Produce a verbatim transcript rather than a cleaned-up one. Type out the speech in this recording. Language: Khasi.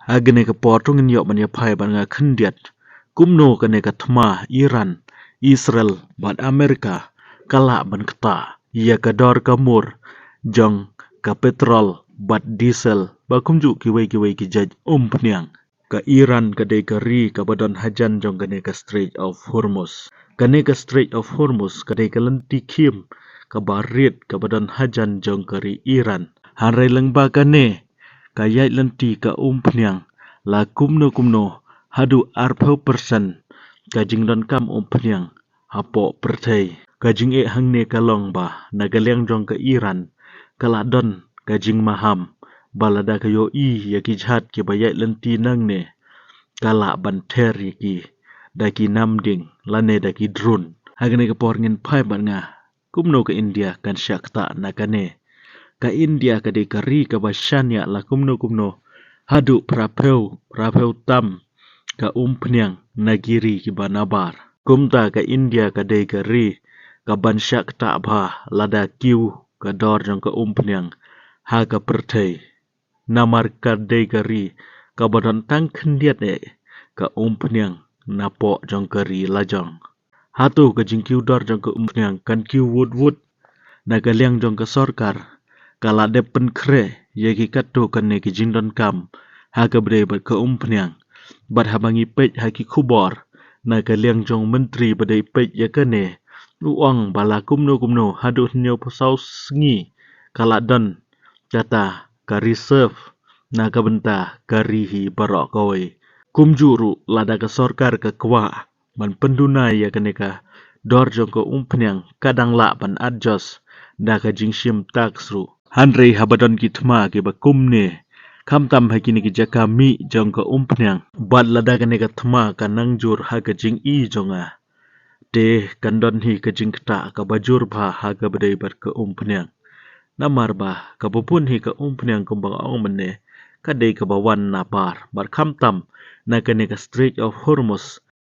Ha kane ka por to ngin ïoh ban ïa phai bad nga khyndiat kumno kane ka thma Iran, Israel bad Amerika ka lah ban ktah ïa ka dor ka mur jong ka petrol bad diesel, bad kumjuh kiwei kiwei ki jait umphniang. Ka Iran ka dei ka ri kaba don hajan jong kane ka Strait of Hormuz. Kane ka Strait of Hormuz ka dei ka lynti khim kaba rit kaba don hajan jong ka ri Iran. Hynrei lyngba kane ka ïaid lynti ka umphniang, la kumno kumno haduh arphew persen ka jingdonkam umphniang hapoh pyrthei. Ka jingeh hangne ka long ba na ka liang jong ka Iran ka la don ka jingmaham ba lada ka ïohi ïa ki jhad kiba ïaid lynti nangne, ka lah ban ther ïa ki da ki namding lane da ki drone. Ha kane ka por ngin phai bad nga kumno ka India kan shah ktah na kane. Ka India ka dei ka ri kaba shaniah la kumno kumno haduh phraphew, phraphew tam ka umphniang na ki ri kiba nabar. Kumta ka India ka dei ka ri kaban shah ktah bha lada kiew ka dor jong ka umphniang ha ka pyrthei. Namar ka dei ka ri kaba don tang khyndiat eh ka umphniang napoh jong ka ri lajong. Hato ka jingkiew dor jong ka umphniang kan kiew wut wut? Na ka liang jong ka sorkar ka la dep pynkhreh ïa ki katto katne ki jingdonkam ha kaba dei bad ka umphniang. Bad haba ngi peit ha ki khubor na ka liang jong u myntri ba dei peit ïa kane, u ong ba la kumno kumno haduh hynñiewphew saw sngi ka la don kata ka reserve na ka bynta ka ri hi baroh kawei. Kumjuh ruh lada ka sorkar ka kwah ban pynduna ïa kane ka dor jong ka umphniang, ka dang lah ban adjust da ka jingshim tax ruh. Hynrei haba don ki thma kiba kumne, khamtam ha kine ki jaka mih jong ka umphniang, bad lada kane ka thma ka nang jur ha ka jingïohi jong nga, te kan don hi ka jingktah kaba jur bha ha kaba dei bad ka umphniang. Namar ba kaba bun hi ka umphniang kumba nga ong mynne ka dei kaba wan nabar, bad khamtam na kane ka Strait of Hormuz